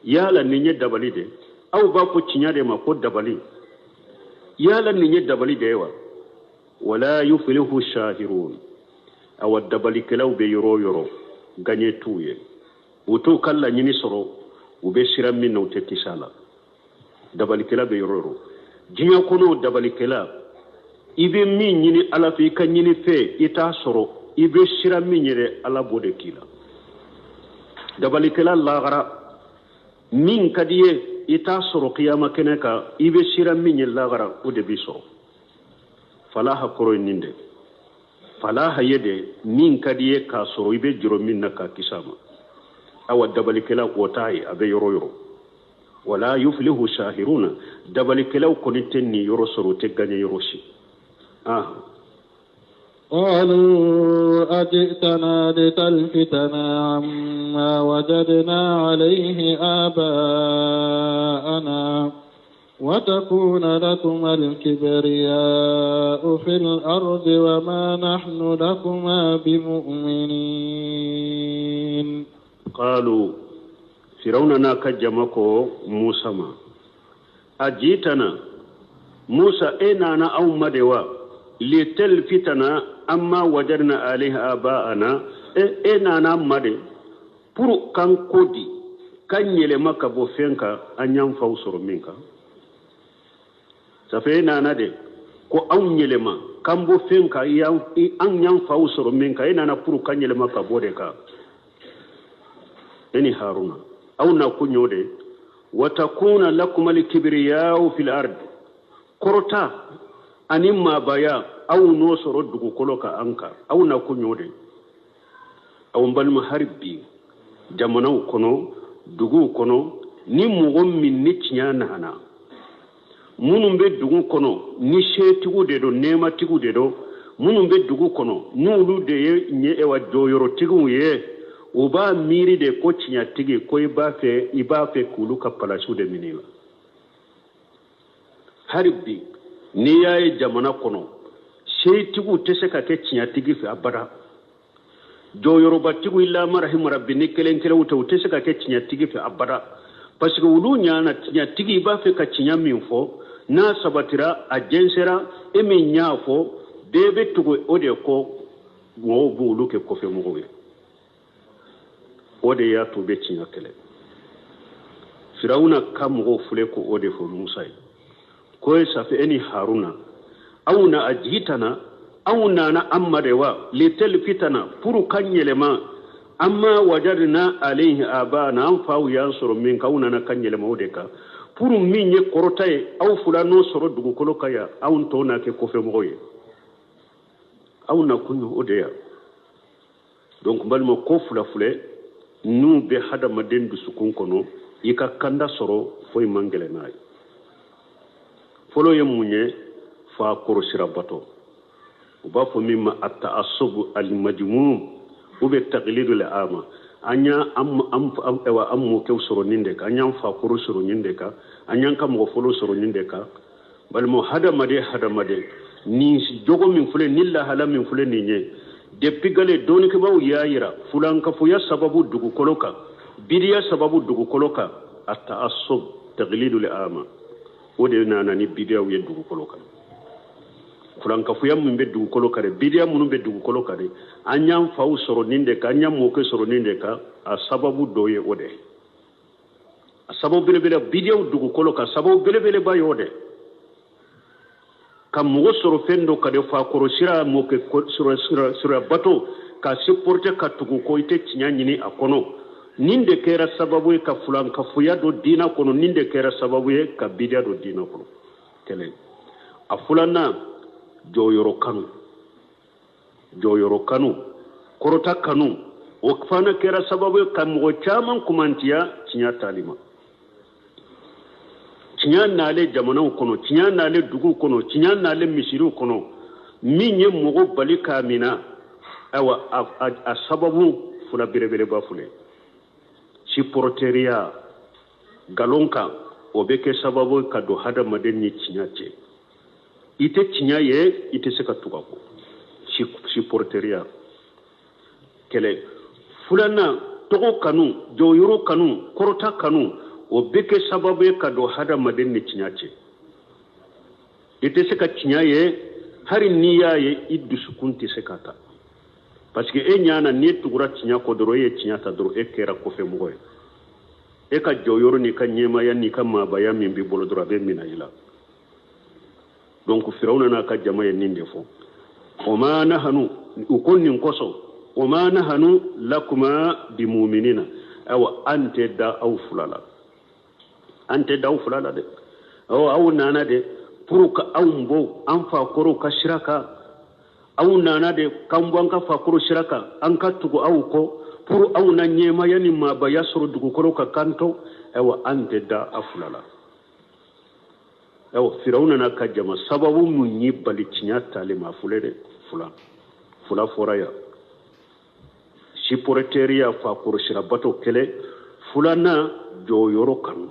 Yala nin ye dabali de aw b'a fɔ tiɲɛ de ma ko dabali? Yala nin ye dabali de ye wa? Wala yuflihu sahirun. Awa, dabalikɛlaw bɛ yɔrɔ o yɔrɔ, gaɲɛ t'u ye, u t'u ka laɲini sɔrɔ. U bɛ siran min na, u tɛ kisi a la. Dabalikɛla bɛ yɔrɔ o yɔrɔ diɲɛ kɔnɔ, dabalikɛla, i bɛ min ɲini Ala fɛ, i ka ɲini fɛ, i t'a sɔrɔ. I bɛ siran min ɲɛ dɛ, Ala b'o de k'i la. Dabalikɛla, lagara min ka di ye, i t'a sɔrɔ kiyama kɛnɛ kan. I bɛ siran min ɲɛ lagara, o de b'i sɔrɔ. Falaha kɔrɔ ye nin de. Falaha ye de min ka di ye k'a sɔrɔ, i bɛ jɔrɔ min na k'a kisi a ma. Awa, dabalikɛla, o t'a ye a bɛ yɔrɔ o yɔrɔ. Wala yuflihu sahiruna, dabalikɛlaw kɔni tɛ nin yɔrɔ sɔrɔ, u tɛ gaɲɛ yɔrɔ si. Ah. قالوا أجئتنا لتلفتنا عما وجدنا عليه آباءنا وتكون لكما الكبرياء في الأرض وما نحن لكما بمؤمنين. قالوا، Firawuna n'a ka jama ko Musa ma: أجئتنا Musa, e nana anw ma de wa? لتلفتنا عما وجدنا عليه آباءنا. E nana an ma de pour k'an ko di k'an yɛlɛma ka bɔ fɛn kan an y'an faw sɔrɔ min kan? Ça fait e nana de ko anw yɛlɛma k'an bɔ fɛn kan an y'an faw sɔrɔ min kan. E nana pour k'an yɛlɛma ka bɔ de kan, e ni Haruna, aw na ko ɲɔ de. وتكون لكما الكبرياء في الأرض, kɔrɔta ani maabaya, aw n'o sɔrɔ dugukolo kan an kan. Aw na ko ɲɔ de. Aw balima, hali bi jamanaw kɔnɔ, duguw kɔnɔ, ni mɔgɔ min ni tiɲɛ nana, minnu bɛ dugu kɔnɔ, ni setigiw de don, nɛɛmatigiw de don, minnu bɛ dugu kɔnɔ, n'olu de ye ɲɛ jɔyɔrɔtigiw ye, u b'a miiri de ko tiɲɛtigi ko i b'a fɛ k'olu ka palasiw de minɛ i la. Hali bi, n'i y'a ye jamana kɔnɔ, setigiw tɛ se ka kɛ tiɲɛtigi fɛ abada. Jɔyɔrɔbatigiw, إلا من رحم ربي, ni kelen kelenw tɛ, u tɛ se ka kɛ tiɲɛtigi fɛ abada, parce que olu ɲana tiɲɛtigi, i b'a fɛ ka tiɲɛ min fɔ, n'a sabatira, a jɛnsɛra, e min y'a fɔ, bɛɛ bɛ tugu o de kɔ. Mɔgɔw b'olu kɛ kɔfɛ mɔgɔw ye. O de y'a to u bɛ tiɲɛ kɛlɛ. Firawuna ka mɔgɔw filɛ ko o de fɔ Musa ye ko ye safe e ni Haruna, aw na أجئتنا, aw nana an ma de wa? لتلفتنا, pour kan yɛlɛma, عما وجدنا عليه آباءنا, an faw y'an sɔrɔ min kan, aw nana kan yɛlɛma o de kan, pour min ye kɔrɔta ye, aw fila n'o sɔrɔ dugukolo kan yan, anw tɔw n'a kɛ kɔfɛmɔgɔw ye. Aw na kun o de ya. Donc n balima, ko fila filɛ n'u bɛ hadamaden dusukun kɔnɔ, i ka kanda sɔrɔ foyi man gɛlɛn n'a ye. Fɔlɔ ye mun ye? Fa kɔrɔsira bato, u b'a fɔ min ma التعصب المذموم ou bien تقليد الأعمى. An y'a an mɔkɛw sɔrɔ nin de kan, an y'an fakɔrɔ sɔrɔ nin de kan, an y'an ka mɔgɔ fɔlɔ sɔrɔ nin de kan. Balima, hadamaden, hadamaden nin jogo min filɛ ni lahala min filɛ nin ye, depuis gale dɔnnikɛbaw y'a yira fulankafoya sababu dugukolo kan, bidiya sababu dugukolo kan, التعصب تقليد الأعمى, o de nana ni bidiyaw ye dugukolo kan. Fulankafoya min bɛ dugukolo kan dɛ, bidiya minnu bɛ dugukolo kan dɛ, an y'an faw sɔrɔ nin de kan, an y'an mɔkɛ sɔrɔ nin de kan, a sababu dɔ ye o de ye. A sababu belebele bidiyaw dugukolo kan, sababu belebeleba y'o de ka mɔgɔ sɔrɔ fɛn dɔ ka de fakɔrɔ sira, mɔkɛ sira bato ka supporter ka tugu ko i tɛ tiɲɛ ɲini a kɔnɔ. Nin de kɛra sababu ye ka fulankafoya don diina kɔnɔ, nin de kɛra sababu ye ka bidiya don diina kɔnɔ. Kelen. A filanan, jɔyɔrɔ kanu, jɔyɔrɔ kanu, kɔrɔta kanu, o fana kɛra sababu ye ka mɔgɔ caman kumantiya tiɲɛ tali ma. Tiɲɛ n'ale jamanaw kɔnɔ, tiɲɛ n'ale duguw kɔnɔ, tiɲɛ n'ale misiriw kɔnɔ, min ye mɔgɔ bali k'a mina. Ayiwa, a sababu fila belebeleba filɛ: supporteriya galon kan, o bɛ kɛ sababu ka don hadamaden ni tiɲɛ cɛ. I tɛ tiɲɛ ye, i tɛ se ka tugu a kɔ, supporteriya kɛlɛ. Filanan, tɔgɔ kanu, jɔyɔrɔ kanu, kɔrɔta kanu. O bɛ kɛ sababu ye ka don hadamaden ni tiɲɛ cɛ. I tɛ se ka tiɲɛ ye, hali n'i y'a ye, i dusukun tɛ se ka ta, parce que e ɲa na n'i tugura tiɲɛ kɔ dɔrɔn, e ye tiɲɛ ta dɔrɔn, e kɛra kɔfɛmɔgɔ ye. E ka jɔyɔrɔ n'i ka ɲɛmaaya n'i ka maabaya min b'i bolo dɔrɔn, a bɛ minɛ i la. Donc Firawuna n'a ka jama ye nin de fɔ. O ma nahanu, u ko nin kosɔn, o ma nahanu lakuma bimuminina. Ayiwa, an tɛ da aw fila la, an tɛ da aw fila la dɛ. Awa, aw nana de pour ka anw bɔ an fakɔrɔw ka sira kan. Aw nana de k'an bɔ an ka fakɔrɔ sira kan, an ka tugu aw kɔ pour aw na ɲɛmaya ni maabaya sɔrɔ dugukolo kan k'an to. Ayiwa, an tɛ da aw fila la. Ayiwa, Firawuna n'a ka jama, sababu mun y'i bali tiɲɛ tali ma? Filɛ dɛ, fila fila fɔra yan: supporteriya, fakɔrɔ sira bato kɛlɛ. Filanan, jɔyɔrɔ kanu.